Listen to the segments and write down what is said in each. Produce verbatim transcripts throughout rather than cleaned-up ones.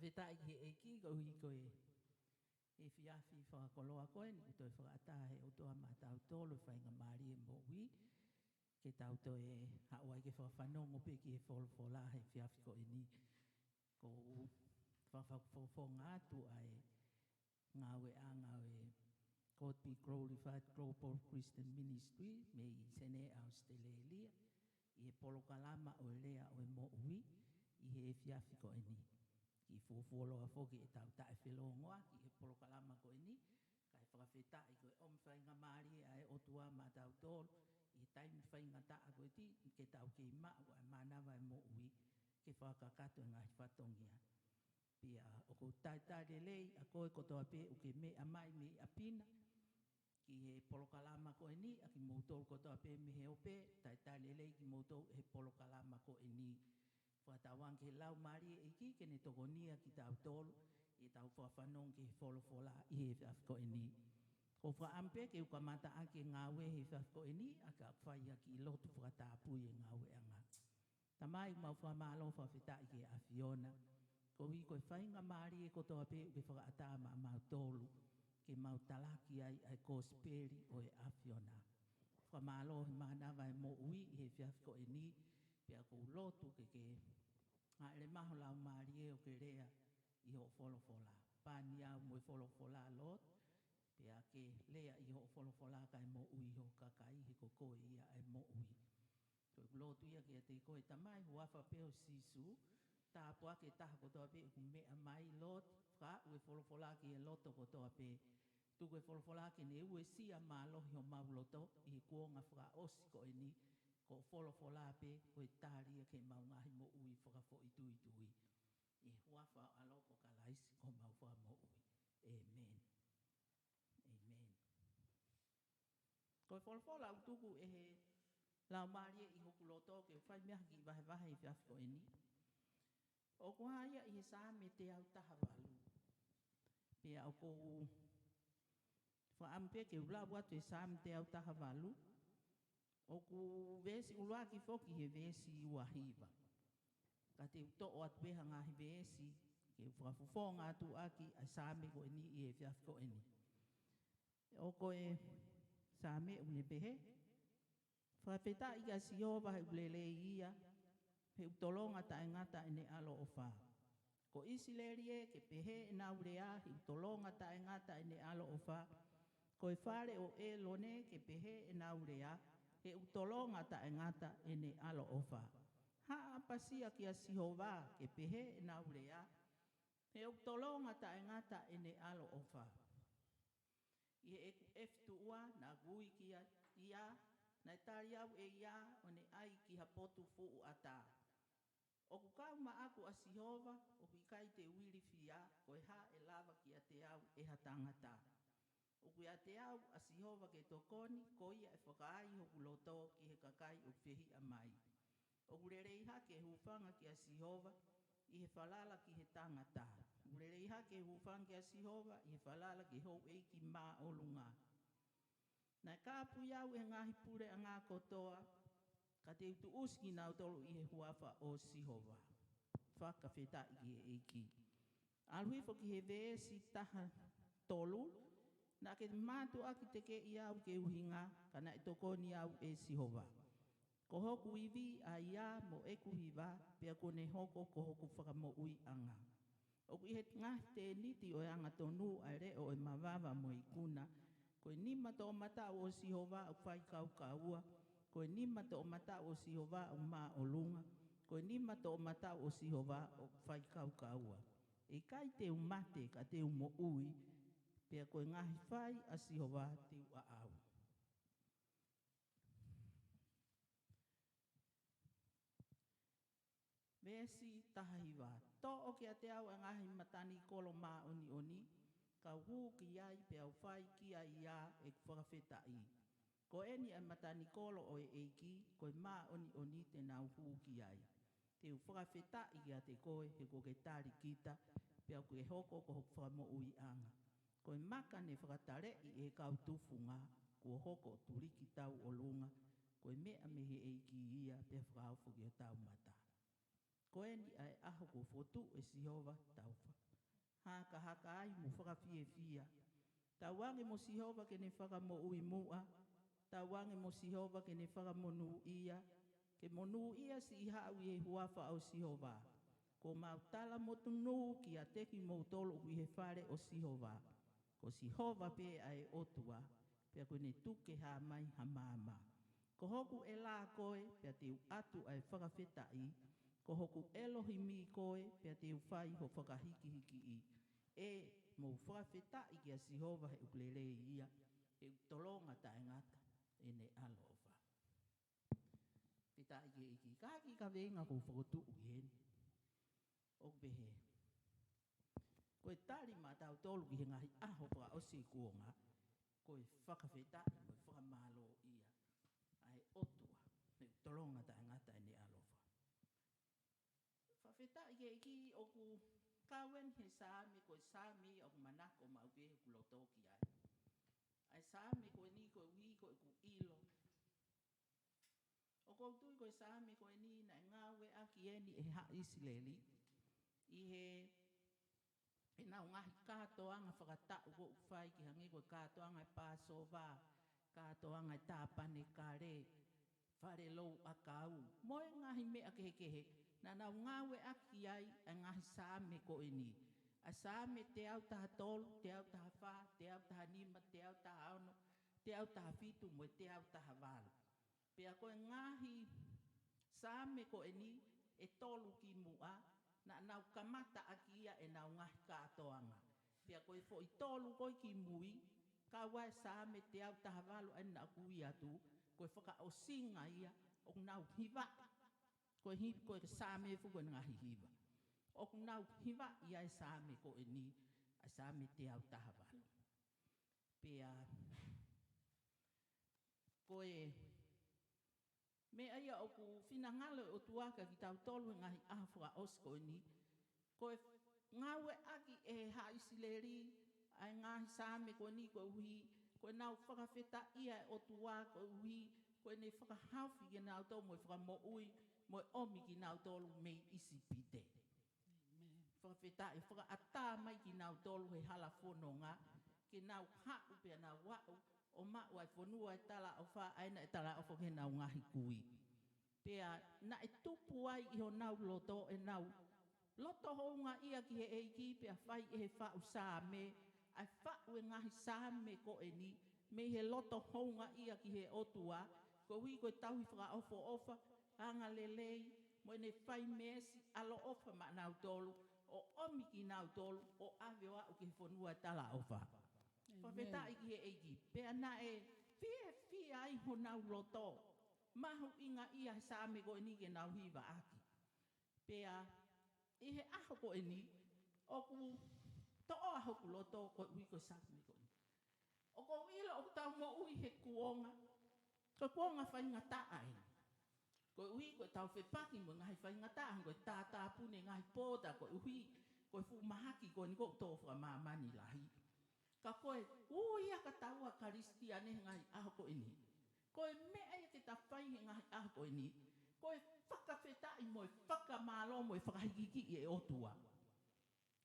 Fakafetaʻi ki he ʻEiki, koeʻuhi ko e efiafi fakakoloa ko eni kuo toe fakaʻatā ʻe he ʻOtua maʻatautolu e faingamālie moʻui ke tau toe haʻu ai ke fakafanongo pē ki he folofola he efiafi ko eni. ʻOku ou fakafofonga atu ʻa e ngāueʻanga ʻo e God Be Glorified Global Christian Ministry mei Senē, ʻAositelēlia, ʻi he polokalama ʻo e Lea ʻo e Moʻui ʻi he efiafi ko eni. Kiʻi fuofuoloa foki ʻetau taʻefelongoaki he polokalama ko eni, kae fakafetaʻi ko e ʻomi faingamālie ʻa e ʻOtua maʻatautolu ʻi he taimi faingataʻa ko eni ke tau kei maʻu ʻa e mānava ʻo e moʻui ke fakakakato e ngaahi fatongia. Pea ʻoku ou talitali lelei ʻa koe kotoa pē ʻoku ke meʻa mai mei ʻapi na ki he polokalama ko eni, ʻa kimoutolu kotoa pē mei he ope, talitali lelei kimoutolu he polokalama ko eni. Fakatauange ki he Laumālie ʻo e ʻEiki ke ne tokonia kitautolu ʻi heʻetau fakafanongo ki he folofola ʻi he efiafi ko eni. ʻOku ou fakaʻamu pē ke u kamataʻaki e ngāue he efiafi ko eni, ʻa ka fai ha kiʻi lotu fakatapui e ngāueʻanga. Tamai, mau fakamālō fakafetaʻi ki he ʻAfiona, koeʻuhi ko e faingamālie kotoa pē ʻoku ke fakaʻatā maʻamautolu ke mau talaki ai ʻa e kosipeli ʻo e ʻAfiona. Fakamālō he mānava ʻo e moʻui ʻi he efiafi ko eni, pea ʻoku ou lotu ke ke hāʻele mai ho Laumālie ʻo ke lea ʻi hoʻo folofola. Pani au mo e folofola, Lord, pea ke lea ʻi hoʻo folofola kae moʻui ho kakai, he ko koe ia ʻa e moʻui. Ko ʻeku lotu ia kiate koe Tamai, huafa pē ʻo Sīsū. Tāpuakiʻi e taha kotoa pē ʻoku meʻa mai, Lord, fakaaʻu e folofola ki he loto kotoa pē. Tuku e folofola ke ne uesia mālohi homau loto ʻi he kuonga fakaʻosi ko eni, ko hoʻo folofola pē ko e tali ia ki heʻemau ngaahi moʻui fakafoʻituitui. ʻI he huafa ʻo ʻAlo ko Kalaisi ko homau Fakamoʻui. ʻĒmeni. ʻĒmeni. Ko e folofola ʻoku tuku ʻe he Laumālie ʻi hoku loto ke u fai mei ai ha kiʻi vahevahe he efiafi ko eni, ʻoku hā ia ʻi he Saame teau taha valu. Pea ʻoku ou fakaʻamu pē ke u lau atu e Saame teau taha valu, ʻoku veesi ʻuluaki foki he veesi ua hiva. Ka te u toʻo atu pē ha ngaahi veesi ke u fakafofonga atu ʻaki ʻa e Saame ko eni ʻi he efiafi ko eni. ʻOku ʻi he Saame ʻoku ne pehē: Fakafetaʻi kia Sihova he ʻoku lelei ia, he ʻoku tolonga taʻengata ʻene ʻaloʻofa. Ko ʻIsileli ē, ke pehē ʻenau lea, he ʻoku tolonga taʻengata ʻene ʻaloʻofa. Ko e fale ʻo ʻĒlone, ke pehē ʻenau lea, he ʻoku tolonga taʻengata ʻene ʻaloʻofa. Haʻapasia kia Sihova, ke pehē ʻenau lea, he ʻoku tolonga taʻengata ʻene ʻaloʻofa. ʻI heʻeku ʻefi tuʻua naʻa ku ui kia ia, naʻe tali au ʻe ia ʻo ne ʻai ki ha potu fuʻu ʻatā. ʻOku kau maʻaku ʻa Sihova, ʻoku ʻikai te u ilifia, ko e hā ʻe lava kiate au ʻe ha tangata? ʻOku ʻiate au ʻa Sihova ke tokoni, ko ia ʻe fakaai hoku loto ki he kakai ʻoku fehiʻa mai. ʻOku lelei hake e hūfanga kia Sihova ʻi he falala ki he tangata. ʻOku lelei hake e hūfanga kia Sihova ʻi he falala ki he houʻeiki māʻolunga. Naʻe kāpui au ʻe he ngaahi puleʻanga kotoa, ka te u tuʻusi kinautolu ʻi he huafa ʻo Sihova. Fakafetaʻi ki he ʻEiki. ʻAlu hifo ki he veesi taha tolu: Naʻa ke mātuʻaki tekeʻi au ke u hinga, ka naʻe tokoni au ʻe Sihova. Ko hoku ivi ʻa ia mo ʻeku hiva, pea kuo ne hoko ko hoku fakamoʻuiʻanga. ʻOku ʻi he ngaahi tēniti ʻo e angatonu ʻa e leʻo ʻo e mavava mo e ikuna. Ko e nima toʻomataʻu ʻo Sihova ʻoku faikaukaua. Ko e nima toʻomataʻu ʻo Sihova ʻoku māʻolunga. Ko e nima toʻomataʻu ʻo Sihova ʻoku faikaukaua. ʻE ʻikai te u mate, ka te u moʻui, pea ko e ngaahi fai ʻa Sihova te u ʻaʻau. Veesi taha hiva: Toʻo kiate au ʻa e ngaahi matanikolo māʻoniʻoni, kau hū ki ai, pea u fai ki ai ʻa ʻeku fakafetaʻi. Ko eni ʻa e matanikolo ʻo e ʻEiki, ko e māʻoniʻoni te nau hū ki ai. Te u fakafetaʻi kiate koe, he kuo ke tali kita, pea kuo ke hoko ko hoku fakamoʻuiʻanga. Ko e maka ne fakataleʻi ʻe he kau tufunga, kuo hoko ʻo tuliki tauʻolunga. Ko e meʻa mei he ʻEiki ia, pea fakaofo ki hotau mata. Ko eni ʻa e ʻaho kuo fokotuʻu ʻe Sihova, tau fa- hakahaka ai mo fakafiefia. Tauange mo Sihova ke ne fakamoʻui muʻa. Tauange mo Sihova ke ne fakamonūʻia. Ke monūʻia siʻi haʻu ʻi he huafa ʻo Sihova. Kuo mau tala mo tunu kiate kimoutolu ʻoku ʻi he fale ʻo Sihova. Ko Sihova pē ʻa e ʻOtua, pea ko ʻene tuku ke hā mai ha maama. Ko hoku ʻelā koe, pea te u ʻatu ʻa e fakafetaʻi. Ko hoku ʻElohimi koe, pea te u fai ho fakahikihikiʻi. ʻE, mou fakafetaʻi kia Sihova he ʻoku lelei ia, he ʻoku tolonga taʻengata ʻene ʻaloʻofa. Fakafetaʻi ki he ʻEiki. Ka ki he kaveinga kuo fokotuʻu ki heni, ʻoku pehē: Ko e tali maʻatautolu ki he ngaahi ʻaho fakaʻosi kuonga, ko e fakafetaʻi mo e fakamālōʻia ʻa e ʻOtua, he ʻoku tolonga taʻengata ʻene ʻaloʻofa. Fakafetaʻi ki he ʻEiki. ʻOku kau eni he Saame, ko e Saame ʻoku manako maʻu pē hoku loto ki ai. ʻA e Saame ko eni koeʻuhi ko ʻeku ʻilo, ʻoku ou tui ko e Saame ko eni naʻe ngāueʻaki eni ʻe he haʻa ʻIsileli ʻi he, ʻenau ngaahi kātoanga fakataʻu ʻoku fai, ke hangē ko e kātoanga e Pāsova, kātoanga e tāpanekale, fale louʻakau, mo e ngaahi meʻa kehekehe. Naʻa nau ngāueʻaki ai ʻa e ngaahi Saame ko eni. ʻA e Saame teau taha tolu, teau taha fā, teau taha nima, teau taha ono, teau taha fitu, mo e teau taha valu. Pea ko e ngaahi Saame ko eni ʻe tolu kimuʻa, naʻa nau kamataʻaki ia ʻenau ngaahi kātoanga. Pea ko e foʻi tolu ko ē kimui, kau ai e Saame teau taha valu ʻa ē naʻa ku ui atu, ko e fakaʻosinga ia ʻoku nau hivaʻi. Ko e hi-, ko e Saame fuʻu ko e ngaahi hiva. ʻOku nau hivaʻi ʻa e Saame ko eni, ʻa e Saame teau taha valu. Pea ko e meʻa ia ʻoku finangalo e ʻOtua kiate kitautolu he ngaahi ʻaho fakaʻosi ko eni. Ko e ngāueʻaki ʻe he haʻa ʻIsileli ʻa e ngaahi Saame ko eni koeʻuhi ko ʻenau fakafetaʻia e ʻOtua, koeʻuhi ko ʻene fakahaofi kinautolu mo e fakamoʻui mo e ʻomi kinautolu mei ʻIsipite. Fakafetaʻi, fakaʻatā mai kinautolu he hala fononga, ke nau haʻu pea nau aʻu ʻo maʻu ʻa e fonua e talaʻofa, ʻa ē naʻe talaʻofa ki heʻenau ngaahi kui. Pea naʻe tupu ai ʻi honau loto ʻenau loto houngaʻia ki he ʻEiki, pea fai ʻe he faʻu Saame, ʻa e faʻu e ngaahi Saame ko eni, mei he loto houngaʻia ki he ʻOtua, koeʻuhi ko e tauhi fakaʻofoʻofa, angalelei, mo ʻene fai meesi ʻaloʻofa maʻanautolu, ʻo ʻomi kinautolu ʻo ʻave ʻo aʻu ki he fonua e talaʻofa. Fakafetaʻi ki he ʻEiki. Pea naʻe fiefia ai honau loto. Mahuʻinga ia he Saame ko eni ke nau hivaʻaki. Pea ʻi he ʻaho ko eni, ʻoku toʻoa hoku loto koeʻuhi ko e Saame ko eni. ʻOku ou ʻilo ʻoku tau moʻui he kuonga, ko e kuonga faingataʻa eni. Koeʻuhi ko ʻetau fepaki mo e ngaahi faingataʻa, ko e tātāpuni e ngaahi pōta, koeʻuhi ko e fuʻu mahaki ko eni ʻoku tō fakamāmani lahi. Ka ko e ui ia kiate kitaua Kalisitiane he ngaahi ʻaho ko eni, ko e meʻa ia ke ta fai he ngaahi ʻaho ko eni, ko e fakafetaʻi mo e fakamālō mo e fakahikihikiʻi e ʻOtua.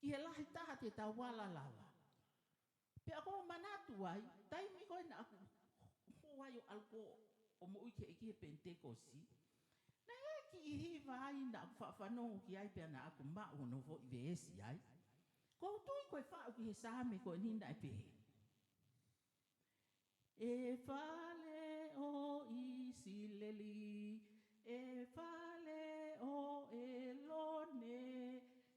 Ki he lahi taha te tau ala lava. Pea ʻoku ou manatu ai, taimi ko ē naʻa ku hū ai ʻo ʻalu ʻo moʻui ki he ʻEiki he Penitekosi, naʻe ʻi ai e kiʻi hiva ai naʻa ku faʻa fanongo ki ai pea naʻa ku maʻu hono foʻi veesi ai. ʻOku ou tui ko e faʻu ki he Saame ko eni naʻe pehē: ʻE fale ʻo ʻIsileli, ʻe fale ʻo ʻElone,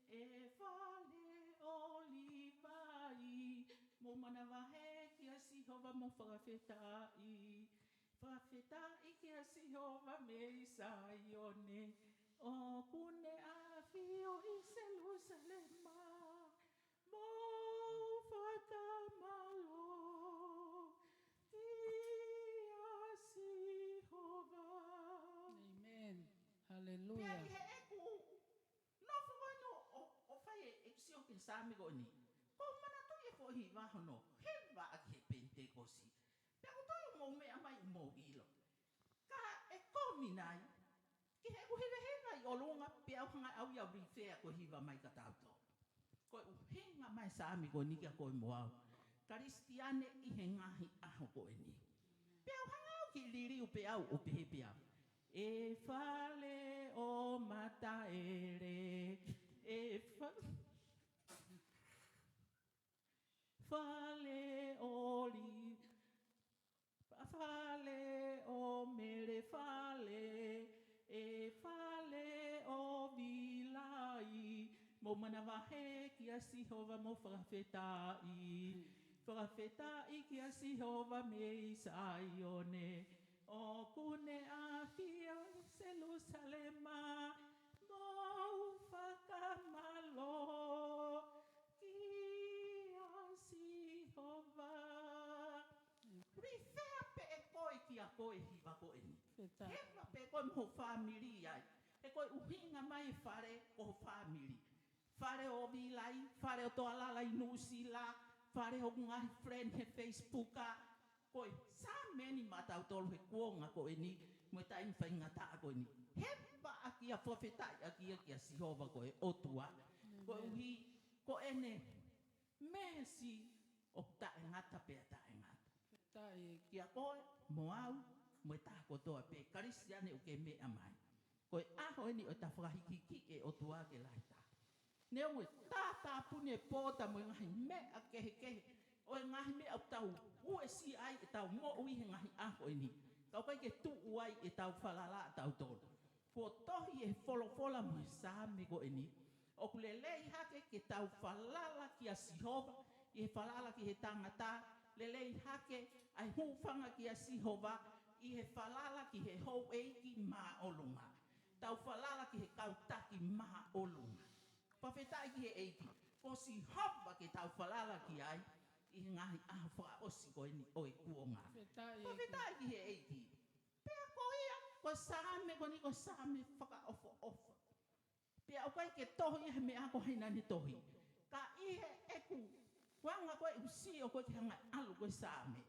ʻe fale ʻo Līvai, mou manavahē kia Sihova mo fakafetaʻi. Fakafetaʻi kia Sihova mei Saione, ʻoku ne ʻafio ʻi Selūsalema. Mou fakamālō kia Sihova. Amen. Hallelujah. Pea ʻi heʻeku nofo ʻo, ʻo, ʻo fai e, ʻeku sio ki he Saame ko eni, ʻoku ou manatuʻi e foʻi hiva hono hivaʻaki he Penitekosi. Pea ʻoku ou tui ʻoku mou meʻa mai ʻoku mou ʻilo. Ka ʻe komi nai ki heʻeku hivahiva ʻolunga pea u hanga au ia ʻo rifea ko e hiva mai kia tautolu. Ko e ʻuhinga mai Saame ko eni kia koe mo au Kalisitiane ʻi he ngaahi ʻaho ko eni. Pea u hanga au ki liliu pea u ʻo pehē pea au, ʻE fale ʻo mataele, ʻe fa-, fale ʻo li-, fale ʻo mele fale, ʻe fale ʻo vilai, mou manavahē kia Sihova mo fakafetaʻi. Fakafetaʻi kia Sihova mei Saione, ʻoku ne ʻafio ʻi Selusalema, mou fakamālō kia Sihova. Rifea pē ʻe koe kia koe hiva ko eni. Fakafetaʻi. Hiva pē koe mo ho fāmili ai. He ko e ʻuhinga mai e fale ko ho fāmili. Fale ʻo vilai, fale ʻo toalala ʻi Nuʻusila, fale hoku ngaahi friend he Facebook, ko e Saame eni maʻatautolu he kuonga ko eni, mo e taimi faingataʻa ko eni. Hiva ʻaki ia, fakafetaʻi ʻaki ia kia Sihova ko e ʻOtua. Amen. Koeʻuhi, ko ʻene meesi ʻoku taʻengata pea taʻengata. Fakafetaʻi. Kia koe, mo au, mo e taha kotoa pē Kalisitiane ʻoku ke meʻa mai. Ko e ʻaho eni ʻo e ta fakahikihiki e ʻOtua ke lahi taha. Neongo e tātāpuni e pō ta mo e ngaahi meʻa kehekehe, ʻo e ngaahi meʻa ʻoku tau uesia ai ʻetau moʻui he ngaahi ʻaho eni, ka ʻoku ʻikai ke tuʻu ai ʻetau falala ʻatautolu. Kuo tohi ʻe he folofola mo e Saame ko eni, ʻoku lelei hake ke tau falala kia Sihova ʻi he falala ki he tangata, lelei hake ʻa e hūfanga kia Sihova ʻi he falala ki he houʻeiki māʻolunga. Tau falala ki he kau taki māʻolunga. Fakafetaʻi ki he ʻEiki. Ko Sihova ke tau falala ki ai ʻi he ngaahi ʻaho fakaʻosi ko eni ʻo e kuonga. Fakafetaʻi ʻEiki. Fakafetaʻi ki he ʻEiki. Pea ko ia, ko e Saame ko eni ko e Saame fakaʻofoʻofa. Pea ʻoku ʻikai ke tohi ia he meʻa ko hai naʻa ne tohi. Ka ʻi heʻeku, ko e anga ko ē ʻeku sio ko ē ki he anga e ʻalu ko ē Saame,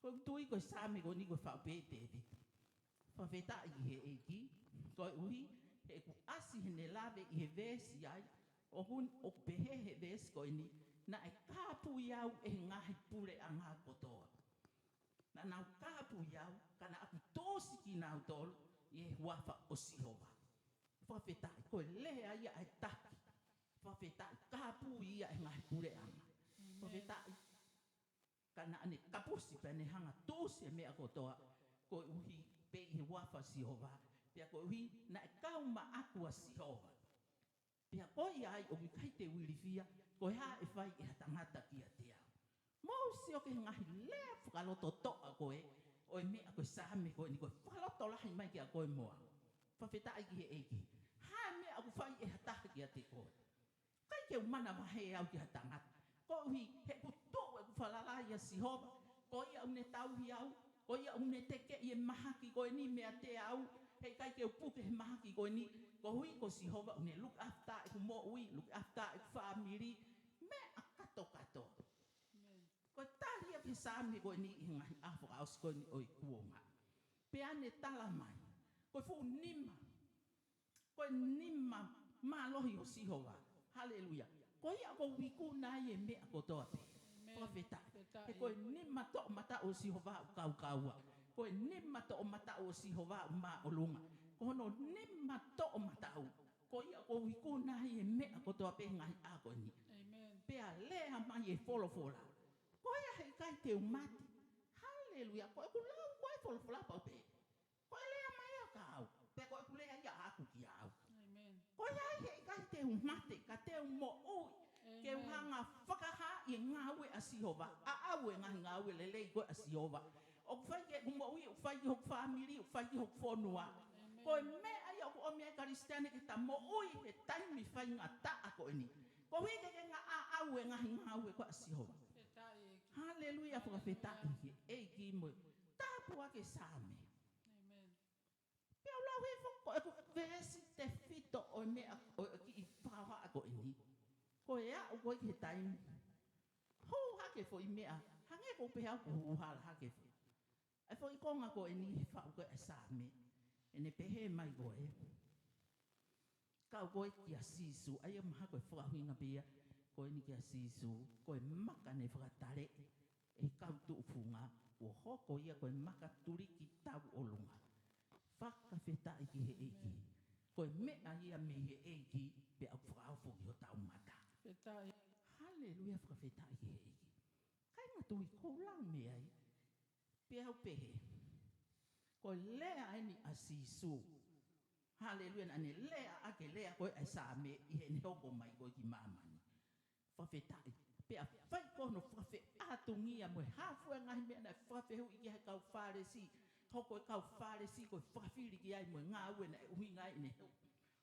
ko ʻeku tui ko e Saame ko eni ko e faʻu pē ʻe Tēvita. Fakafetaʻi ki he ʻEiki, koeʻuhi, he ʻoku ʻasi heʻene lave ʻi he veesi ai, ʻoku, ʻoku pehē he veesi ko eni, naʻe kāpui au ʻe he ngaahi puleʻanga kotoa. Naʻa nau kāpui au, ka naʻa ku tōsi kinautolu ʻi he huafa ʻo Sihova. Fakafetaʻi, ko e lea ia ʻa e taki. Fakafetaʻi, kāpui ia ʻe he ngaahi puleʻanga. Amen. Fakafetaʻi, ka naʻa ne kapusi pea ne hanga tōsi e meʻa kotoa, koeʻuhi pē ʻi he huafa ʻo Sihova. Pea koeʻuhi, naʻe kau maʻaku ʻa Sihova. Pea ko ia ai ʻoku ʻikai te u ilifia, ko e hā ʻe fai ʻe ha tangata kiate au. Mou sio ki he ngaahi lea fakalototoʻa ko ē, ʻo e meʻa ko e Saame ko eni ko e fakalotolahi mai kia koe mo au. Fakafetaʻi ki he ʻEiki. Hā e meʻa ʻoku fai ʻe ha taha kiate koe. ʻIkai ke u manavahē au ki ha tangata. Koeʻuhi, he ʻoku tuʻu ʻeku falala ʻia Sihova. Ko ia ʻoku ne tauhi au. Ko ia ʻoku ne tekeʻi e mahaki ko eni meiate au. He ʻikai ke u puke he mahaki ko eni. Koeʻuhi ko Sihova ʻoku ne look after ʻeku moʻui, look after ʻeku fāmili. Meʻa kātoa kātoa. Amen. Ko e tali ia ki he Saame ko eni ʻi he ngaahi ʻaho fakaʻosi ko eni ʻo e kuonga. Pea ne tala mai, ko e fuʻu nima, ko e nima mālohi ʻo Sihova. Haleluia. Ko ia ʻoku ou ikuna ai e meʻa kotoa pē. Amen. Fakafetaʻi. Fakafetaʻi. He ko e nima toʻomataʻu ʻo Sihova ʻoku kaukaua. Ko e nima toʻomataʻu ʻo Sihova ʻoku māʻolunga. Ko hono nima toʻomataʻu, ko ia ʻoku ou ikuna ai e meʻa kotoa pē he ngaahi ʻaho ko eni. Amen. Pea lea mai e folofola, ko ia heʻikai te u mate. Haleluia. Ko ʻeku lau ko e folofola pau pē. Ko e lea mai ia kia au. Pea ko ʻeku lea ia ʻaʻaku kia au. Amen. Ko ia heʻikai te u mate, ka te u moʻui. Ke u, amen, hanga fakahā e ngāue ʻa Sihova. ʻAʻau e ngaahi ngāue lelei ko ē ʻa Sihova. ʻOku fai ki heʻeku moʻui, ʻoku fai ki hoku fāmili, ʻoku fai ki hoku fonua. Amen. Ko e meʻa ia ʻoku ʻomi ai e Kalisitiane ke ta moʻui he taimi faingataʻa ko eni. Koeʻuhi ke ke ngā ʻaʻau e ngaahi ngāue ko ē ʻa Sihova. Fakafetaʻi ʻEiki. Haleluia, fakafetaʻi ki he ʻEiki mo e tāpuaki e Saame. Amen. Pea u lau hifo ko ʻeku veesi tefito ʻo e meʻa ʻo e kiʻi fakahohaʻa ko eni. Ko e aʻu ko ē ki he taimi, hū hake foʻi meʻa, hangē ko e pehē ʻoku hū hala hake foʻi. ʻA e foʻi konga ko eni he faʻu ko ē ʻa e Saame. ʻEne pehē mai ko ē, ko ē kia Sīsū, ʻa ia mahalo ko e fakaʻuhinga pē ia ko eni kia Sīsū, ko e maka naʻe fakataleʻi ʻe he kau tufunga, kuo hoko ia ko e maka tuliki tauʻolunga. Fakafetaʻi ki he ʻEiki. Ko e meʻa ia mei he ʻEiki, pea ʻoku fakaofo ki hotau mata. Fakafetaʻi. Haleluia, fakafetaʻi ki he ʻEiki. Kāinga tui, ʻoku ou lau mei ai. Pea u pehē, ko e lea eni ʻa Sīsū. Haleluia, naʻa ne lea ʻaki e lea ko ē ʻa e Saame ʻi heʻene hoko mai ko ē ki māmani. Fakafetaʻi. Pea fai ko hono fakafeʻātungia mo e hā fua e ngaahi meʻa naʻe fakafehuʻi ki ai ʻe he kau Fālesi. Hoko e kau Fālesi ko e fakafili ki ai mo e ngāue naʻe ʻuhinga ai ʻene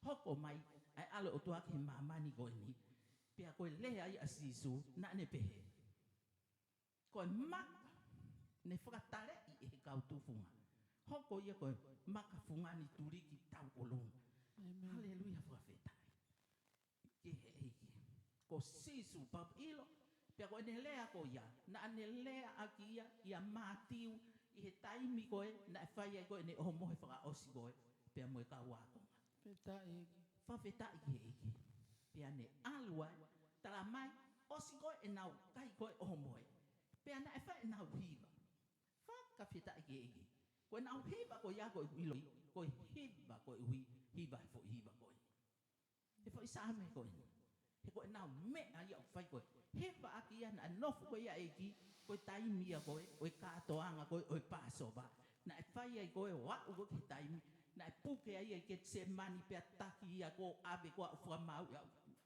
hoko mai ʻa e ʻAlo ʻo e ʻOtua ki māmani ko eni. Pea ko e lea ia ʻa Sīsū, naʻa ne pehē, ko e maka naʻe fakataleʻi ʻe he kau tufunga, hoko ia ko e maka fungani tuliki tauʻolunga. ʻĒmeni. Haleluia, fakafetaʻi ki he ʻEiki. Ko Sīsū, pea ʻilo, pea ko ʻene lea ko ia, naʻa ne lea ʻaki ia ʻia Mātiu ʻi he taimi ko ē naʻe fai ai ko ē ʻene ʻohomohe fakaʻosi ko ē pea mo e kau ākonga. Fakafetaʻi ʻEiki. Fakafetaʻi ki he ʻEiki. Pea ne ʻalu ai, tala mai, ʻosi ko ē ʻenau kai ko ē ʻohomohe, pea naʻe fai ʻenau hiva. Fakafetaʻi ki he ʻEiki. Ko ʻenau hiva ko ia ko e ʻilo, ko e hiva ko e ʻuhi, hiva he foʻi hiva ko ē. He foʻi Saame ko ē. He ko ʻenau meʻa ia ʻoku fai ko ē. Hiva ʻaki ia naʻe nofo ko ia ʻEiki, ko e taimi ia ko ē ʻo e kātoanga ko ē ʻo e Pāsova. Naʻe fai ai ko ē ʻo aʻu ko ē ki he taimi naʻe puke ai ʻi Ketisemani pea taki ia ko ʻave ko ʻeku fakamaau ia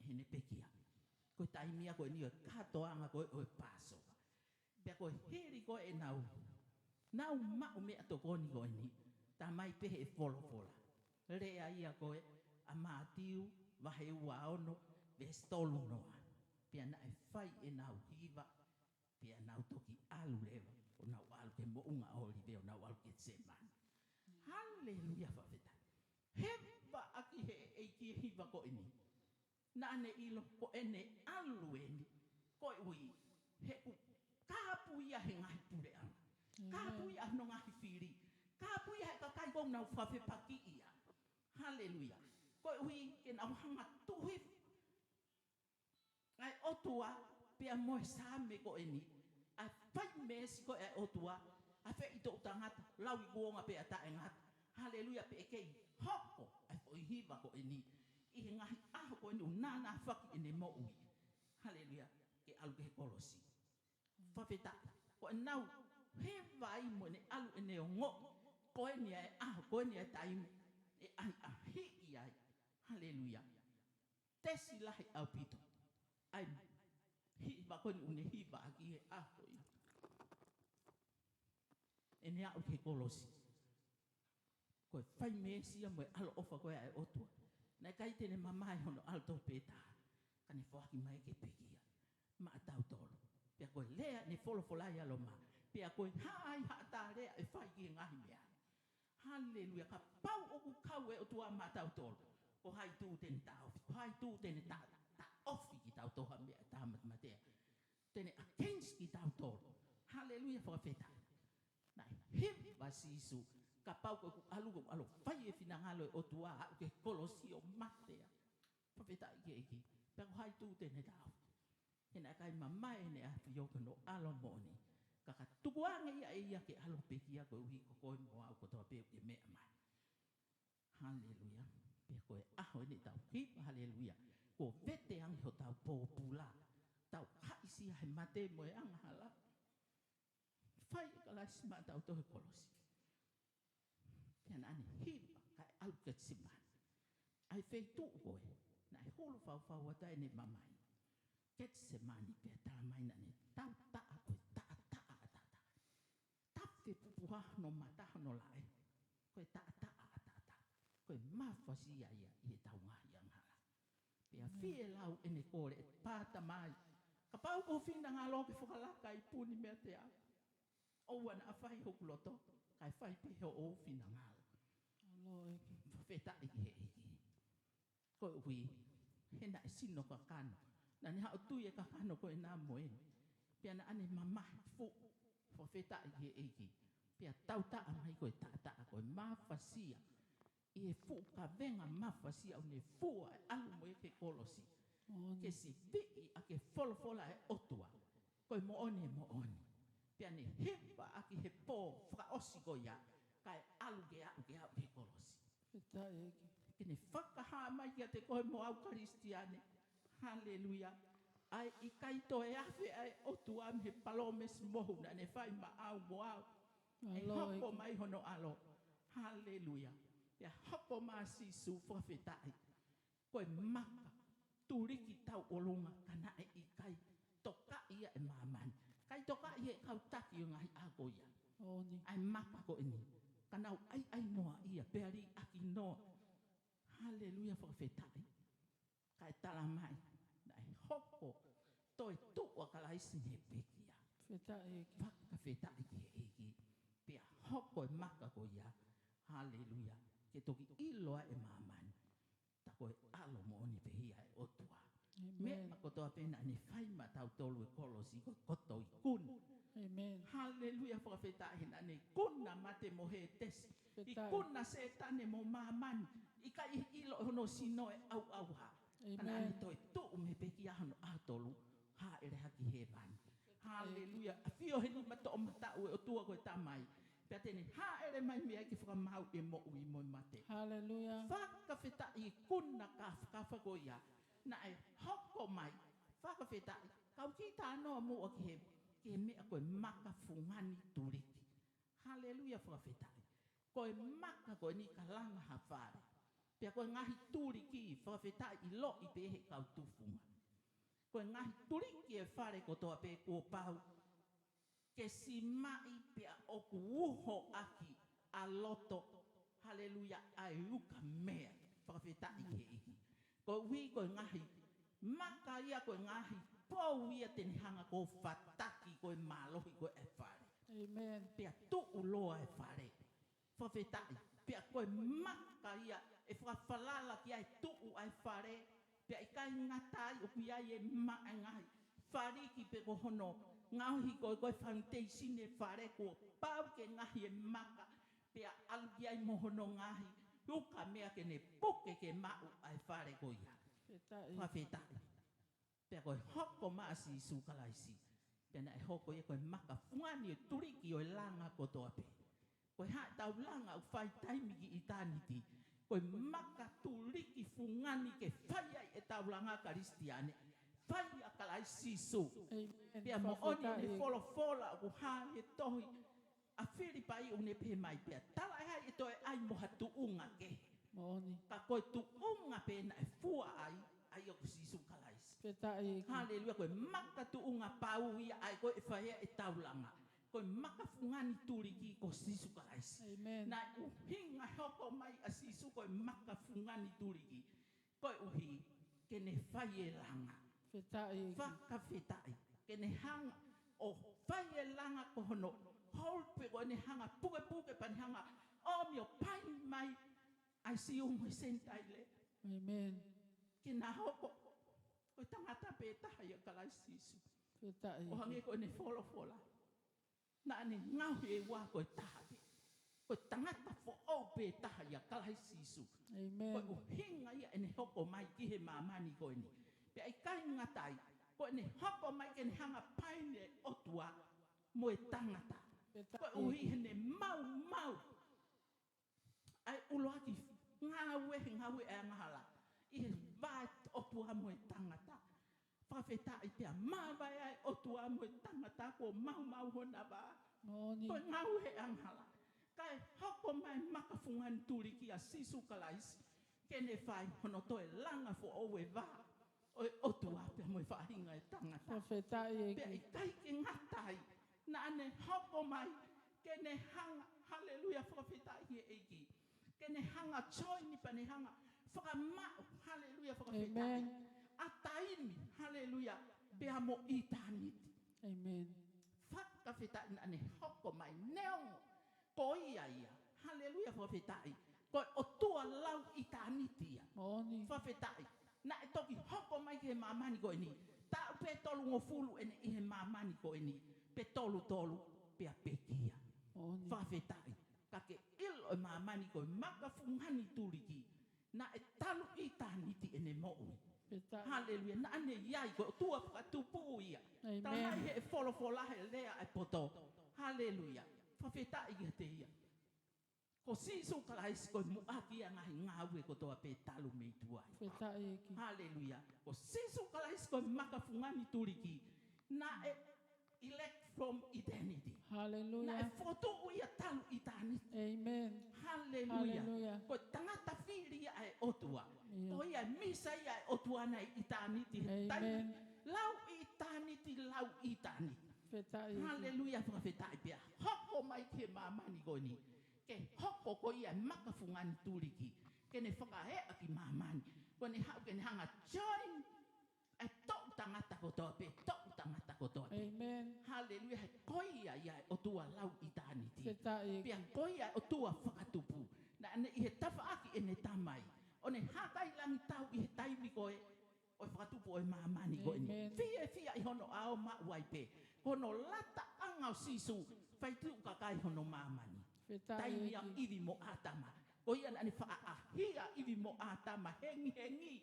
heʻene pekia. Ko e taimi ia ko eni ʻo e kātoanga ko ē ʻo e Pāsova. Pea ko e hili ko ē ʻenau, nau maʻu meʻatokoni ko eni, tā mai pē he folofola. Lea ia ko ē ʻa Mātiu vahe ua ono, veesi tolu noa. Pea naʻe fai ʻenau hiva, pea nau toki ʻalu leva, ʻo nau ʻalu ki he moʻunga ʻŌlive, ʻo nau ʻalu ki Ketisemani. Haleluia, fakafetaʻi. Hiva ʻaki ʻe he ʻEiki e hiva ko eni. Naʻa ne ʻilo ko ʻene ʻalu eni, koeʻuhi he ʻoku kāpui ia ʻe he ngaahi puleʻanga. ʻĒmeni. Kāpui ia ʻe hono ngaahi fili. Kāpui ia ʻe he kakai ʻoku nau fakafepakiʻi ia. Haleluia. Koeʻuhi ke nau hanga ʻo tuʻu hifo ʻa e ʻOtua pea mo e Saame ko eni, ʻa e fai meesi ko ē ʻa e ʻOtua, ʻa e feʻitoʻi tangata, lau ʻi kuonga pea taʻengata. Haleluia, pea kei hoko ʻa e foʻi hiva ko eni ʻi he ngaahi ʻaho ko eni ʻoku nānāfaki ʻene moʻui. Haleluia, ke ʻalu ki he kolosi. Fakafetaʻi, ko ʻenau hiva ai mo ʻene ʻalu ʻene ongoʻi ko eni ʻa e ʻaho, ko eni ʻa e taimi ʻe ʻahiʻahiʻi ai. Haleluia. Tesi lahi ʻaupito ʻa e hiva ko eni ʻoku ne hiva ʻaki he ʻaho ko ia ʻene aʻu ki he kolosi. Ko e fai meesi ia mo e ʻaloʻofa ko ē ʻa e ʻOtua. Naʻe ʻikai te ne mamae hono ʻalu tofu pē taha, ka ne foaki mai ke pekia maʻa tautolu. Pea ko e lea ʻene folofola ia ʻa Loma. Pea ko e hā ai haʻatā lea ʻe fai ki he ngaahi meʻa. Haleluia. Kapau ʻoku kau e ʻOtua maʻa tautolu, ko hai tuʻu te ne taʻofi? Ko hai tuʻu te ne ta-, taʻofi kitautolu ha meʻa ʻe taha matematea? Te ne against kitautolu. Haleluia, fakafetaʻi. Naʻe hiva ʻa Sīsū, kapau ko ʻeku ʻalu, ko ʻeku ʻalu ʻo fai e finangalo ʻo e ʻOtua, aʻu ki he kolosi ʻo mate ai. Fakafetaʻi ki he ʻEiki. Pea ko hai tuʻu te ne taʻofi? He naʻe ʻikai mamae ʻEne ʻAfio ki hono ʻAlo moʻoni. Ka ka tukuange ia ʻe ia ke ʻalu ʻo pekia koeʻuhi ko koe mo au kotoa pē ʻoku ke meʻa mai. Haleluia. Pea ko e ʻaho eni tau hiva, haleluia, kuo vete ange hotau pōpula. Tau haʻisia he mate mo e angahala. Fai ʻe Kalaisi maʻa tautolu he kolosi. Pea naʻa ne hiva kae ʻalu ki Ketisemani. ʻA e feituʻu ko ē naʻe hulu faufau atu ai ʻene mamahi. Ketisemani, pea tala mai naʻa ne tautaʻa ko e taʻataʻa ʻataʻatā. Tafe pupuha hono mata, hono laʻe. Ko e taʻataʻa ʻataʻatā. Ko e mafasia ia ʻi heʻetau ngaahi angahala. Pea fielau ʻene kole, pea tala mai, kapau ko ho finangalo ke fakalaka e ipu ni meiate au, ʻoua naʻa fai hoku loto, kae fai pē hoʻo finangalo. ʻAlo ʻEiki. Fakafetaʻi ki he ʻEiki. Koeʻuhi he naʻe sino kakano. Naʻa ne haʻu ʻo tui e kakano ko ena mo eni. Pea naʻa ne mamahi fuʻu. Fakafetaʻi ki he ʻEiki. Pea tautaʻa mai ko e taʻataʻa, ko e mafasia. ʻi he fuʻu kavenga mafasia ʻoku ne fua ʻo ʻalu mo ia ki he kolosi. Moʻoni. Ke siviʻi ʻaki e folofola ʻa e ʻOtua. Ko e moʻoni, moʻoni. Pea ne hiva ʻaki he pō fakaʻosi ko ia, kae ʻalu ke aʻu, ke aʻu ki he kolosi. Fakafetaʻi ʻEiki. Ke ne fakahā mai kiate koe mo au Kalisitiane. Haleluia. ʻA e ʻikai toe afe ʻa e ʻOtua mei he palōmesi mohu naʻa ne fai maʻau mo au. ʻE ʻAlo hoko ʻEiki. Mai hono ʻAlo. Haleluia. Pea hoko mai ʻa Sīsū, fakafetaʻi. Ko e maka tuliki tauʻolunga ka naʻe ʻikai tokaʻi ia ʻe māmani. ʻIkai tokaʻi ʻe he kau taki ʻo e ngaahi ʻaho ko ia. Moʻoni. ʻA e maka ko eni. Ka nau ʻaiʻai noa ia, pea liʻaki noa. Haleluia, fakafetaʻi. Kae tala mai, naʻe hoko, toe tuʻu ʻa Kalaisi mei he pekia. Fakafetaʻi ʻEiki. Fakafetaʻi ki he ʻEiki. Pea hoko e maka ko ia. Haleluia. Ke toki ʻilo ai ʻe māmani. Tā ko e ʻAlo moʻoni pē ia ʻo e ʻOtua. ʻĒmeni. Meʻa kotoa pē naʻa ne fai maʻatautolu he kolosi ko e koto ikuna. ʻĒmeni. Haleluia, fakafetaʻi, naʻa ne ikuna mate mo hētesi. Fakafetaʻi. Ikuna Sētane mo māmani. ʻIkai ʻilo hono sino ʻe ʻauʻauha. Ka naʻa ne ʻĒmeni. Toe tuʻu mei he pekia hono ʻaho tolu. Hāʻele hake ki hēvani. Haleluia. ʻAfio he nima toʻomataʻu ʻo e ʻOtua ko e Tamai. Pea te ne hāʻele mai mei ai ke fakamaau e moʻui mo e mate. Haleluia. Fakafetaʻi, ikuna kāfakafa ko ia. Naʻe hoko mai. Fakafetaʻi. Kau kiʻi talanoa muʻa ki he, ki he meʻa ko e maka fungani tuliki. Haleluia, fakafetaʻi. Ko e maka ko eni ka langa ha fale. Pea ko e ngaahi tuliki, fakafetaʻi, ʻiloʻi pē ʻe he kau tufunga. Ko e ngaahi tuliki e fale kotoa pē kuo pau ke simaʻi pea ʻoku uho ʻaki ʻa loto, haleluia, ʻa e ukamea, fakafetaʻi ki he ʻEiki. Koeʻuhi ko e ngaahi maka ia, ko e ngaahi pou ia te ne hanga ʻo fataki ko e mālohi ko ē ʻa e fale. ʻĒmeni. Pea tuʻuloa e fale. Fakafetaʻi. Pea ko e maka ia ʻe fakafalala ki ai e tuʻu ʻa e fale. Pea ʻikai ngata ai, ʻoku ʻi ai e ma-, e ngaahi faliki pe ko hono ngaohi ko e, ko e foundation e fale, kuo pau ke ngaohi e maka. Pea ʻalu ki ai mo hono ngaahi ukamea ke ne puke ke maʻu ʻa e fale ko ia. Fakafetaʻi. Fakafetaʻi. Pea ko e hoko mai ʻa Sīsū Kalaisi. Pea naʻe hoko ia ko e maka fungani ʻo e tuliki ʻo e langa kotoa pē. Ko e hā ʻetau langa ʻoku fai taimi ki ʻitāniti. Ko e maka tuliki fungani ke fai ai ʻetau langa Kalisitiane. Fai ʻia Kalaisi Sīsū. ʻĒmeni. Pea moʻoni ʻene folofola ʻoku hā he tohi ʻa Filipai ʻoku ne pehē mai pea tala ʻe hai ʻe toe ʻai mo ha tuʻunga kehe. Moʻoni. Ka ko e tuʻunga pē naʻe fua ai, ʻa ia ko Sīsū Kalaisi. Fakafetaʻi ʻEiki. Haleluia, ko e maka tuʻunga pau ia ʻa ia ko ē ʻe fai ai ʻetau langa. Ko e maka fungani tuliki ko Sīsū Kalaisi. ʻĒmeni. Naʻe ʻuhinga hoko mai ʻa Sīsū ko e maka fungani tuliki. Koeʻuhi ke ne fai e langa. Fakafetaʻi ʻEiki. Fakafetaʻi. Ke ne hanga ʻo fai e langa ko hono hou pē ko ʻene hanga pukepuke pea ne hanga ʻo ʻomi ʻo paini mai ʻa e Siu mo e Senitaile. ʻĒmeni. Ke na hoko ko e tangata pē taha ʻia Kalaisi Sīsū. Fakafetaʻi ʻEiki. ʻO hangē ko ʻene folofola. Naʻa ne ngaohi e ua ko e taha pē. Ko e tangata foʻou pē taha ʻia Kalaisi Sīsū. ʻĒmeni. Ko e ʻuhinga ia ʻene hoko mai ki he māmani ko eni. Pea ʻikai ngata ai, ko ʻene hoko mai ke ne hanga paini e ʻOtua mo e tangata. Fakafetaʻi. Koeʻuhi heʻene maumau ʻa e ʻuluaki ngāue, he ngāue ʻa e angahala. ʻI he vā ʻa e ʻOtua mo e tangata. Fakafetaʻi pea māvae ai ʻOtua mo e tangata kuo maumau hona vā. Moʻoni. Ko e ngāue ʻa e angahala. Kae hoko mai maka fungani tuliki ʻa Sīsū Kalaisi. Ke ne fai hono toe langa foʻou e vā ʻo e ʻOtua pea mo e faʻahinga e tangata. Fakafetaʻi ʻEiki. Pea ʻikai ke ngata ai. Naʻa ne hoko mai ke ne hanga, haleluia, fakafetaʻi ki he ʻEiki. Ke ne hanga join pea ne hanga fakamaʻu, haleluia, fakafetaʻi. ʻĒmeni. ʻA taimi, haleluia, pea mo ʻitāniti. ʻĒmeni. Fakafetaʻi naʻa ne hoko mai neongo ko ia ia. Haleluia, fakafetaʻi. Ko e ʻOtua lau ʻitāniti ia. Moʻoni. Fakafetaʻi. Naʻe toki hoko mai ki he māmani ko eni. Taʻu pē tolungofulu ʻene ʻi he māmani ko eni. Pea tolutolu, pea pekia. Moʻoni. Fakafetaʻi. Ka ke ʻilo ʻe māmani ko e maka fungani tuliki, naʻe talu ʻitāniti ʻene moʻui. Fakafetaʻi. Haleluia. Naʻa ne ʻi ai, ko e ʻOtua fakatupu ia. Amen. Talamai ʻe he folofola he lea ʻa e poto. Haleluia. Fakafetaʻi kiate ia. Ko Sīsū Kalaisi ko e muʻaki ʻa e ngaahi ngāue kotoa pē talu mei tuai. Fakafetaʻi ʻEiki. Haleluia. Ko Sīsū Kalaisi ko e maka fungani tuliki. Naʻe elect from eternity. Haleluia. Naʻe fokotuʻu ia talu ʻitāniti. Amen. Haleluia. Haleluia. Ko e tangata fili ia ʻa e ʻOtua. Ia. Ko ia e Mīsaia ʻa e ʻOtua naʻe ʻitāniti he taimi. Amen. Lau ʻitāniti, lau ʻitāniti. Fakafetaʻi ʻEiki. Haleluia, fakafetaʻi pea. Hoko mai ki he māmani ko eni. Ke hoko ko ia e maka fungani tuliki. Ke ne fakaeʻa ki māmani. Ko ʻene haʻu ke ne hanga join ʻa e toʻu tangata kotoa pē, toʻu tangata kotoa pē. Amen. Haleluia, he ko ia ia ʻa e ʻOtua lau ʻitāniti. Fakafetaʻi ʻEiki. Pea ko ia ʻa e ʻOtua fakatupu. Naʻa ne ʻi he tafaʻaki ʻene Tamai. ʻO ne hākailangitau ʻi he taimi ko ē ʻo e fakatupu ʻo e māmani ko eni. Amen. Fiefia ʻi hono ʻao maʻu ai pē. Ko hono lataʻanga ʻo Sīsū, faituʻu kakai hono māmani. Fakafetaʻi ʻEiki. Taimi ʻa ʻIvi mo ʻĀtama. Ko ia naʻa ne faʻa ʻahia ʻIvi mo ʻĀtama, hengihengi.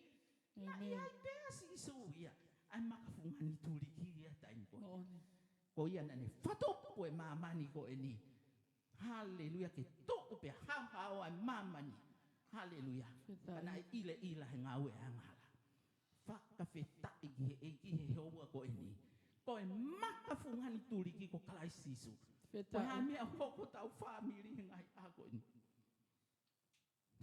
Naʻe ʻi ai pē ʻa Sīsū ia. ʻA e maka fungani tuliki ia taimi ko ia. Moʻoni. Ko ia naʻa ne fakatupu e māmani ko eni. Haleluia, ke tuʻu pea haohaoa e māmani. Haleluia. Fakafetaʻi. Ka naʻe ʻilaʻila he ngāue ʻa e angahala. Fakafetaʻi ki he ʻEiki he houa ko eni. Ko e maka fungani tuliki ko Kalaisi Sīsū. Fakafetaʻi. Ko e hā e meʻa ʻoku hoko hotau fāmili he ngaahi ʻaho ko eni.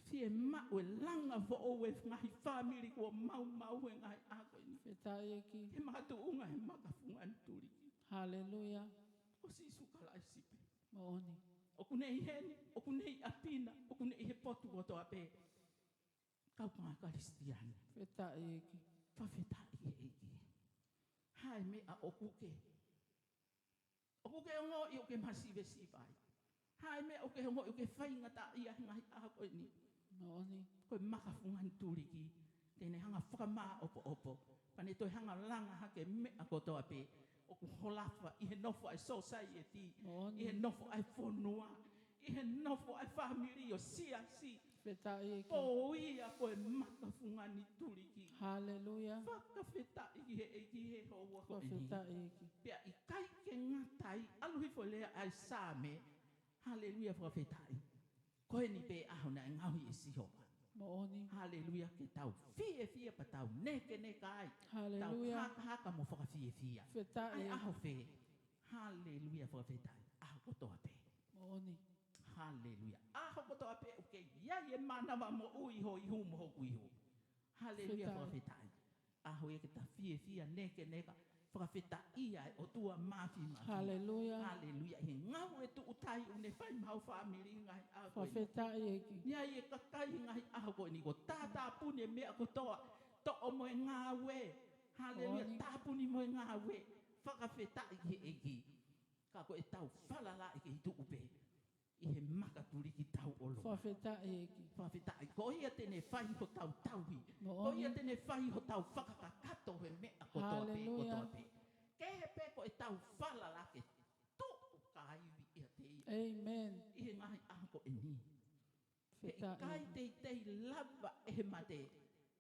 Fiemaʻu e langa foʻou e ngaahi fāmili kuo maumau he ngaahi ʻaho ko eni. Fakafetaʻi ʻEiki. He makatuʻunga he maka fungani tuliki. Haleluia. Ko Sīsū Kalaisi pē. Moʻoni. ʻOku ne ʻi heni, ʻoku ne ʻi ʻapi na, ʻoku ne ʻi he potu kotoa pē. Kau pangakalisitiane. Fakafetaʻi ʻEiki. Fakafetaʻi ʻEiki. Hā e meʻa ʻoku ke ʻoku ke ongoʻi ʻoku ke masivesiva ai. Hā e meʻa ʻoku ke ongoʻi ʻoku ke faingataʻaʻia he ngaahi ʻaho ko eni. Moʻoni. Ko e maka fungani tuliki, te ne hanga fakamāʻopoʻopo. Pea ne toe hanga langa hake meʻa kotoa pē. ʻOku holofa ʻi he nofo ʻa e society. Moʻoni. ʻI he nofo ʻa e fonua. ʻI he nofo ʻa e fāmili ʻo siasi. Fakafetaʻi ʻEiki. Ko ia ko e maka fungani tuliki. Haleluia. Fakafetaʻi ki he ʻEiki he houa ko eni. Fakafetaʻi ʻEiki. Pea ʻikai ke ngata ai, ʻalu hifo e lea ʻa e Saame. Haleluia, fakafetaʻi. Ko eni pē ʻaho naʻe ngaohi ʻe Sihova. Moʻoni. Haleluia, ke tau fiefia pea tau nekeneka ai. Haleluia. Tau hakahaka mo fakafiefia. Fakafetaʻi ʻEiki. ʻAi ʻaho fē. Haleluia, fakafetaʻi. ʻAho kotoa pē. Moʻoni. Haleluia. ʻAho kotoa pē ʻoku kei ʻi ai e mānava moʻui ho ihu mo hoku ihu. Haleluia, fakafetaʻi. Fakafetaʻi. ʻAho ia ke ta fiefia nekeneka, fakafetaʻia e ʻOtua Māfimafi. Haleluia. Haleluia. He ngāue tuʻutai ʻoku ne fai maʻa e fāmili ngaahi ʻaho ko eni. Fakafetaʻi ʻEiki. ʻI ai e kakai ngaahi ʻaho ko eni kuo tātāpuni e meʻa kotoa, toʻo mo e ngāue. Haleluia. Moʻoni. Tāpuni mo e ngāue. Fakafetaʻi ki he ʻEiki. Ka ko ʻetau falala ʻe kei tuʻu pē ʻi he maka tuliki tauʻolunga. Fakafetaʻi ʻEiki. Fakafetaʻi. Ko ia te ne fai hotau tauhi. Moʻoni. Ko ia te ne fai hotau fakakakato he meʻa kotoa pē, haleluia, kotoa pē. Kehe pē ko ʻetau falala ke tuʻu ka ivi ʻiate ia. Amen. ʻI he ngaahi ʻaho ko eni. He fakafetaʻi ʻikai teitei lava ʻe he mate.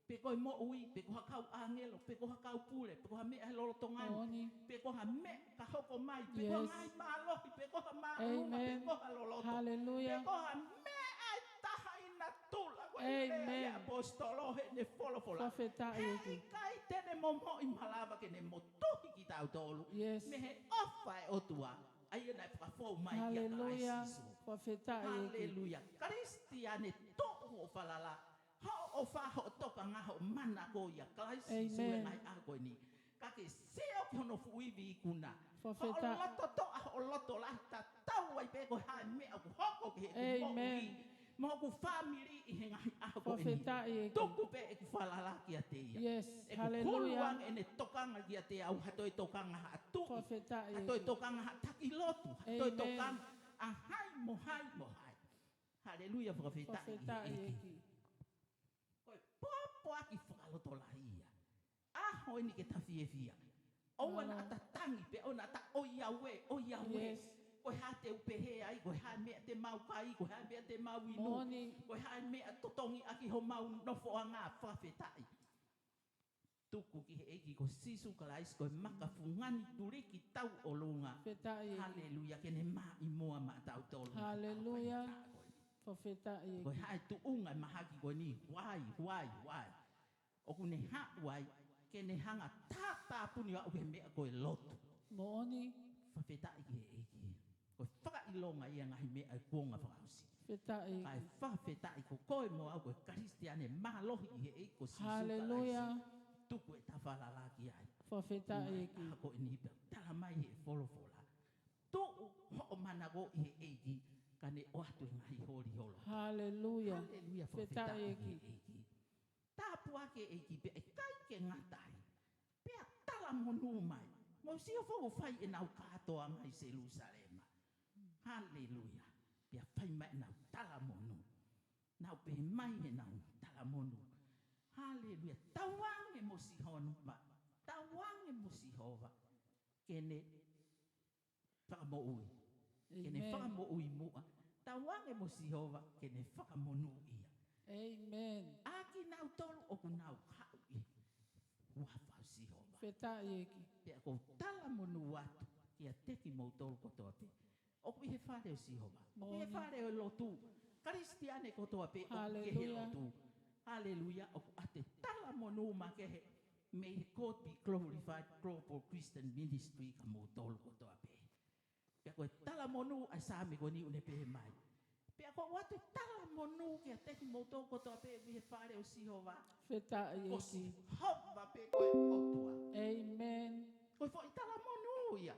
Pe ko e moʻui, pe ko ha kau ʻāngelo, pe ko ha kau pule, pe ko ha meʻa he lolotonga ni, moʻoni, pe ko ha meʻa ka hoko mai, pe ko ha, yes, ngaahi mālohi, pe ko ha māʻolunga, amen, pe ko ha loloto, haleluia, pe ko ha meʻa ʻe taha ʻi natula, ko e, amen, lea ʻa e ʻaposetolo heʻene folofola. Fakafetaʻi ʻEiki. He ʻikai te ne momoʻi malava ke ne motuhi kitautolu, yes, mei he ʻofa ʻa e ʻOtua. ʻA ia naʻe fakafou mai kia Kalaisi, haleluia, Sīsū. Fakafetaʻi ʻEiki. Haleluia. Kalisitiane, tuʻu hoʻo falala. Hoʻo ʻofa, hoʻo tokanga, hoʻo mana ko ia Kalaisi Sīsū, amen, he ngaahi ʻaho ko eni. Ka ke sio ki hono fuʻu ivi ikuna. Fakafetaʻi. Hoʻo loto toʻa, hoʻo loto lahi, tatau ai pē ko e hā e meʻa ʻoku hoko ki heʻeku, amen, moʻui mo hoku fāmili ʻi he ngaahi ʻaho ko eni. Fakafetaʻi ʻEiki. Tuku pē ʻeku falala kiate ia. Yes, haleluia. ʻEku hulu ange ʻene tokanga kiate au, ha toe tokanga haʻa tuʻi. Fakafetaʻi ʻEiki. Ha toe tokanga haʻa taki lotu, ha toe, amen, tokanga ʻa hai mo hai mo hai. Haleluia, fakafetaʻi ʻEiki. Fakafetaʻi ʻEiki. Ko e pōpoaki fakalotolahi ia. ʻAho eni ke ta fiefia. ʻOua naʻa ta tangi pē, ʻoua naʻa ta ʻoiauē, ʻoiauē. Yes. Ko Ko e hā te u pehē ai, ko e hā e meʻa te mau kai, ko e hā e meʻa te mau inu, Moʻoni. Ko e hā e meʻa totongi ʻaki homau nofoʻanga, fakafetaʻi. Tuku ki he ʻEiki ko Sīsū Kalaisi, ko e maka fungani tuliki tauʻolunga. Fakafetaʻi ʻEiki. Haleluia, ke ne maʻimoa maʻatautolu. Haleluia. Fakafetaʻi ʻEiki. Ko e hā e tuʻunga e mahaki ko eni, why, why, why? ʻOku ne haʻu ai, ke ne hanga tātāpuni ʻo aʻu ki he meʻa ko e lotu. Moʻoni. Fakafetaʻi ki he ʻEiki. Ko e fakaʻilonga ia ngaahi meʻa e kuonga fakaʻosi. Fakafetaʻi ʻEiki. Kae fakafetaʻi ko koe mo au ko e Kalisitiane mālohi ʻi he ʻEiki ko Sīsū Kalaisi. Haleluia. Tuku e tafalala ki ai. Fakafetaʻi ʻEiki. Ko eni pea tala mai he folofola. Tuʻu hoʻo manako ʻi he ʻEiki, ka ne ʻoatu e ngaahi holi holo. Haleluia. Haleluia, fakafetaʻi ʻEiki. Tāpuaki e ʻEiki pea ʻikai ke ngata ai. Pea talamonū mai. Mou sio foki ʻoku fai ʻenau kātoanga ʻi Selūsalema. Haleluia. Pea fai mai ʻenau talamonū. Nau pehē mai ʻenau talamonū. Haleluia. Tauange mo Sihova. Tauange mo Sihova. Ke ne fakamoʻui. Ke ne fakamoʻui muʻa. Tauange mo Sihova, ke ne fakamonūʻia. ʻĒmeni. ʻA kinautolu ʻoku nau haʻu ʻi he huafa ʻo Sihova. Fakafetaʻi ʻEiki. Pea ʻoku ou talamonū atu kiate kimoutolu kotoa pē ʻoku ʻi he fale ʻo Sihova. ʻOku ʻi he fale ʻo e lotu. Kalisitiane kotoa pē ʻoku ʻi he lotu. Haleluia. Haleluia. ʻOku ʻoatu e talamonū makehe mei he God Be Glorified Global Christian Ministry kia moutolu kotoa pē. Pea ko e talamonū ʻa e Saame ko eni ʻoku ne pehē mai. Pea ʻoku ou ʻoatu e talamonū kiate kimoutolu kotoa pē ʻi he fale ʻo Sihova. Fakafetaʻi ʻEiki. Ko Sihova pē ko e ʻOtua. ʻĒmeni. Ko e foʻi talamonū ia.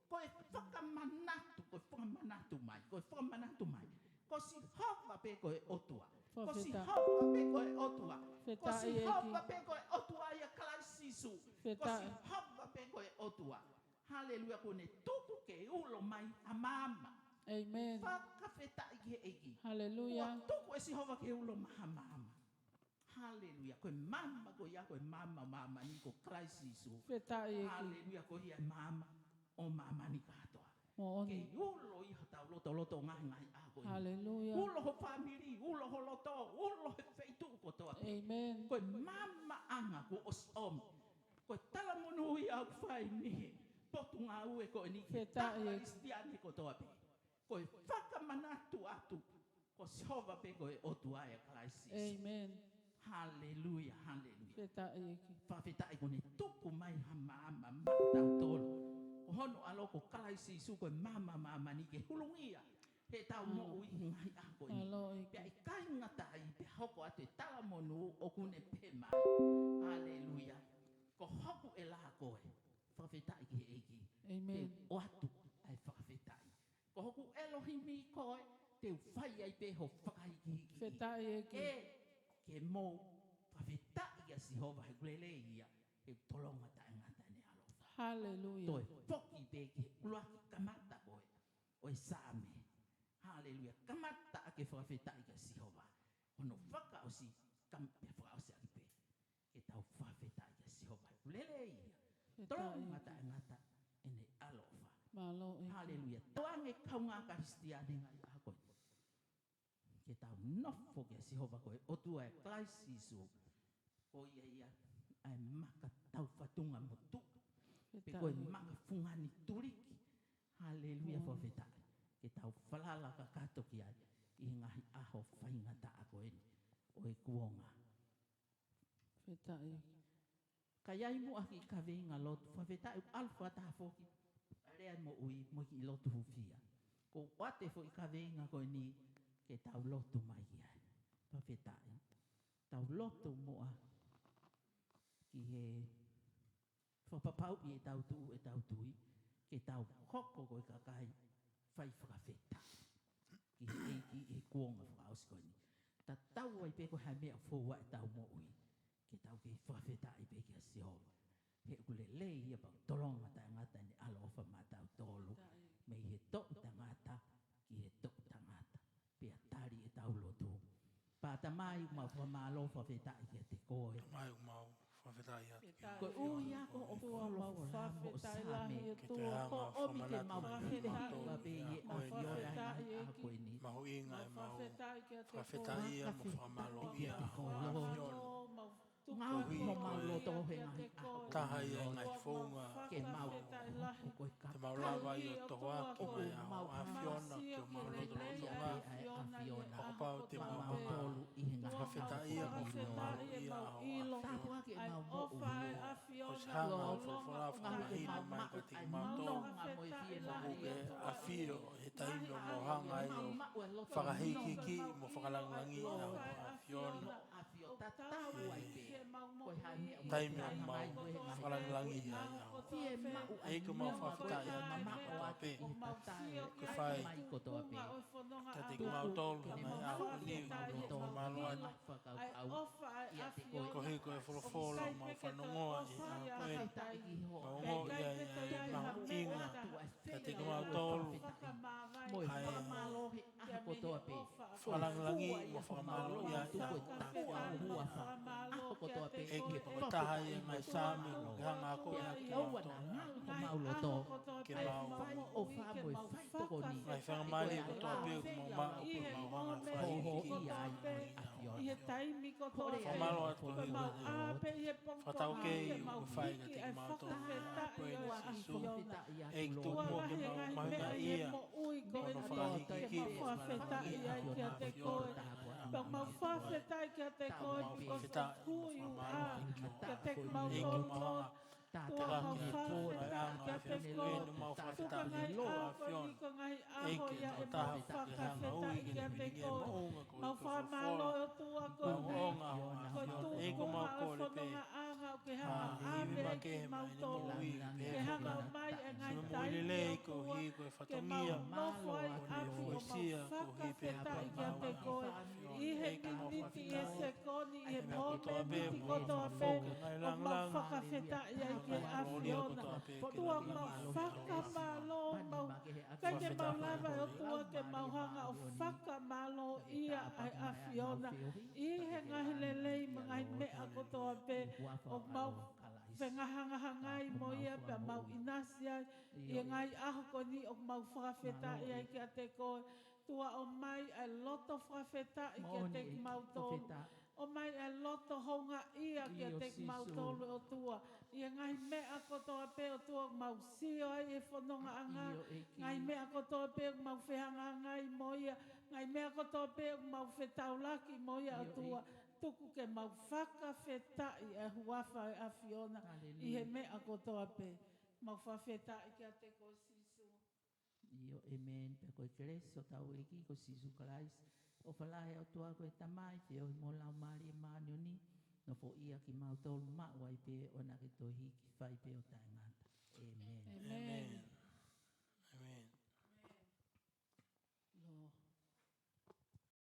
Ko e fakamanatu, ko e fakamanatu mai, ko e fakamanatu mai. Ko Sihova pē ko e ʻOtua. Ko Sihova pē ko e ʻOtua. Ko Sihova pē ko e ʻOtua ia Kalaisi Sīsū. Ko Sihova pē ko e ʻOtua. Haleluia, ʻoku ne tuku ke ulo mai ha maama. ʻĒmeni. Fakafetaʻi ki he ʻEiki. Haleluia. Kuo tuku ʻe Sihova ke ulo mai ha maama. Haleluia. Ko e maama ko ia, ko e maama ʻo māmani ko Kalaisi Sīsū. Fakafetaʻi ʻEiki. Haleluia, ko ia e maama ʻo māmani kātoa. Moʻoni. Ke ulo ʻi hotau lotoloto ngaahi ngaahi ʻaho ko eni. Haleluia. Ulo ho fāmili, ulo ho loto, ulo he feituʻu kotoa pē. ʻĒmeni. Ko e maamaʻanga kuo ʻosi ʻomi. Ko e talamonū ia ʻoku fai mei he potungāue ko eni ki he Kalisitiane kotoa pē. Ko e fakamanatu atu, ko Sihova pē ko e ʻOtua ʻia Kalaisi Sīsū. ʻĒmeni. Haleluia, haleluia. Fakafetaʻi ʻEiki. Fakafetaʻi kuo ne tuku mai ha maama maʻatautolu. Ko hono ʻAlo ko Kalaisi Sīsū ko e maama ʻo māmani ke hulungia heʻetau moʻui he ngaahi ʻaho ko eni. Pea ʻikai ngata ai, pea hoko atu e talamonū ʻoku ne pehē mai. Haleluia. Ko hoku ʻEla koe. Fakafetaʻi ki he ʻEiki. ʻĒmeni. Te u ʻoatu ʻa e fakafetaʻi. Ko hoku ʻElohimi koe, te u fai ai pē ho fakahikihiki. Fakafetaʻi ʻEiki. ʻE, ke mou fakafetaʻi kia Sihova he ʻoku lelei ia, he ʻoku tolonga taʻengata ʻene ʻaloʻofa. Haleluia. Toe foki pē ki he ʻuluaki kamata ko ē ʻo e Saame. Haleluia. Kamata ʻaki e fakafetaʻi kia Sihova. Hono fakaʻosi, kam-, pea fakaʻosi ʻaki pē. Ke tau fakafetaʻi kia Sihova. Lelei ia. Fakafetaʻi. Tolonga taʻengata ʻene ʻaloʻofa. Mālō ʻEiki. Haleluia. Tauange kaungā Kalisitiane ngaahi ʻaho ko eni. Ke tau nofo kia Sihova ko e ʻOtua ʻia Kalaisi Sīsū. Ko ia ia ʻa e maka taufatunga motuʻa. Pea ko e maka fungani tuliki. Haleluia, fakafetaʻi. Ke tau falala kakato ki ai ʻi he ngaahi ʻaho faingataʻa ko eni ʻo e kuonga. Fakafetaʻi. Ka ʻi ai muʻa kiʻi kaveinga lotu, fakafetaʻi, ʻalu fakataha foki ʻa e lea moʻui mo e kiʻi lotu hūfia. Ko e ʻoatu e foʻi kaveinga ko eni ke tau lotu mai ki ai. Fakafetaʻi. Tau lotu muʻa ki he fakapapauʻi ʻetau tuʻu, ʻetau tui, ke tau hoko ko e kakai fai fakafetaʻi ki he ʻEiki ʻi he kuonga fakaʻosi ko eni. Tatau ai pē ko e hā e meʻa ʻoku foua ʻetau moʻui, ke tau kei fakafetaʻi pē kia Sihova. He ʻoku lelei ia pea ʻoku tolonga taʻengata ʻene ʻaloʻofa maʻatautolu. Mei he toʻutangata ki he toʻutangata. Pea tali ʻetau lotu. Pea Tamai, ʻoku mau fakamālō fakafetaʻi kiate koe. Tamai, ʻoku mau Fakafetaʻi atu ki he ʻOtua. Ko e ʻuhinga ko ʻoku mau fakafetaʻi lahi ʻOtua, ke ʻomi ke mau fakafetaʻi ʻa e ʻAfiona ʻi he ʻaho ko eni. Mahuʻinga ʻemau fakafetaʻi mo fakamālōʻia ʻa e ʻAfiona. Ngāue ʻoku mau loto he ngaahi ʻaho ko eni. Taha ia e ngaahi founga ke mau te mau lava ʻo tohoaki mai ʻa e ʻAfiona ki homau lotolotonga. ʻO kapau te mau hanga ʻo fakafetaʻi mo fakamālōʻia ʻa e ʻAfiona. Tāpuakiʻi ʻemau moʻui. ʻOsi hanga ʻe he folofola ʻo fakamahino mai kiate kimautolu ʻoku ke ʻafio he taimi ʻoku mau hanga ai ʻo fakahīkihikiʻi mo fakalāngilangiʻi ʻa e ʻAfiona. Taimi ʻoku mau fakalāngilangiʻi ai ʻa e ʻAfiona. ʻEiki, ʻoku mau fakafetaʻi atu kotoa pē ʻoku ke fai kiate kimautolu he ngaahi ʻaho ni, ʻoku mau fakamālō atu. Koeʻuhi ko e folofola ʻoku mau fanongoa ʻi he ʻaho ko eni. Mau ongoʻi ai ʻa e mahuʻinga kiate kimautolu ʻa e fakalāngilangiʻi mo fakamālōʻia ʻa e ʻAfiona. ʻEiki, ko e taha ia e ngaahi Saame ʻoku ke hanga ʻo akoʻi kiate kimautolu ke mau ngaahi faingamālie kotoa pē ʻoku mau maʻu, ʻoku mau hanga ʻo fakahīkihikiʻi ʻa e ʻAfiona. Fakamālō atu koeʻuhi ko e fakataukei ʻoku ke fai kiate kimautolu he ʻaho ko eni, Sīsū. ʻEiki, tuku muʻa ke mau mahuʻingaʻia ʻi hono fakahīkihikiʻi mo fakalāngilangiʻi ʻa e ʻAfiona. Pea mau fakafetaʻi kiate koe, ʻoku mau fakafetaʻi mo fakamālō atu kiate kimautolu. ʻEiki, ʻoku mau hanga ʻo tala ki he puleʻanga ʻo e ʻAfiona ʻoku mau fakafetaʻi atu ʻa e ʻAfiona. ʻEiki, ʻoku mau taha ʻoku ke hanga ʻo ui ke ne pehē ki he moʻunga ko e folofola. Mau ongoʻi ʻa e ʻAfiona. ʻEiki, ʻoku mau kole pē ha ivi makehe mai ʻene moʻui pehē foki. Siʻi moʻui lelei koeʻuhi ko e fatongia ʻoku ne fuesia koeʻuhi pē ko e maʻu ʻa e ʻAfiona. ʻEiki, ʻoku mau fakafetaʻi ʻi he meʻa kotoa pē ʻoku mau foki, ngaahi lāngilangi, ngaahi kolōlia kotoa pē ke lāngilangiʻia ʻa e ʻAfiona. Ke mau lava ʻe ʻOtua ke mau hanga ʻo fakamālōʻia ʻa e ʻAfiona ʻi he ngaahi lelei mo e ngaahi meʻa kotoa pē ʻoku mau fehangahangai mo ia pea mau ʻinasi ai ʻi he ngaahi ʻaho ko eni. ʻOku mau fakafetaʻi ai kiate koe, ʻOtua, ʻomai ʻa e loto fakafetaʻi kiate kimautolu. ʻOmai ʻa e loto houngaʻia kiate kimautolu, ʻOtua, ʻi he ngaahi meʻa kotoa pē, ʻOtua, ʻoku mau sio ai he fonongaʻanga, ngaahi meʻa kotoa pē ʻoku mau fehangahangai mo ia, ngaahi meʻa kotoa pē ʻoku mau fetaulaki mo ia, ʻOtua, tuku ke mau fakafetaʻi ʻa e huafa ʻo e ʻAfiona ʻi he meʻa kotoa pē. Mau fakafetaʻi kiate koe, Sīsū. ʻIo, ʻēmeni. Pea ko e kelesi ʻa hotau ʻEiki ko Sīsū Kalaisi, ʻofa lahi ʻa e ʻOtua ko e Tamai, feohi mo e Laumālie Māʻoniʻoni, nofoʻia kimautolu maʻu ai pē ʻo na ke toe hiki fai pē ʻo taʻengata. ʻĒmeni.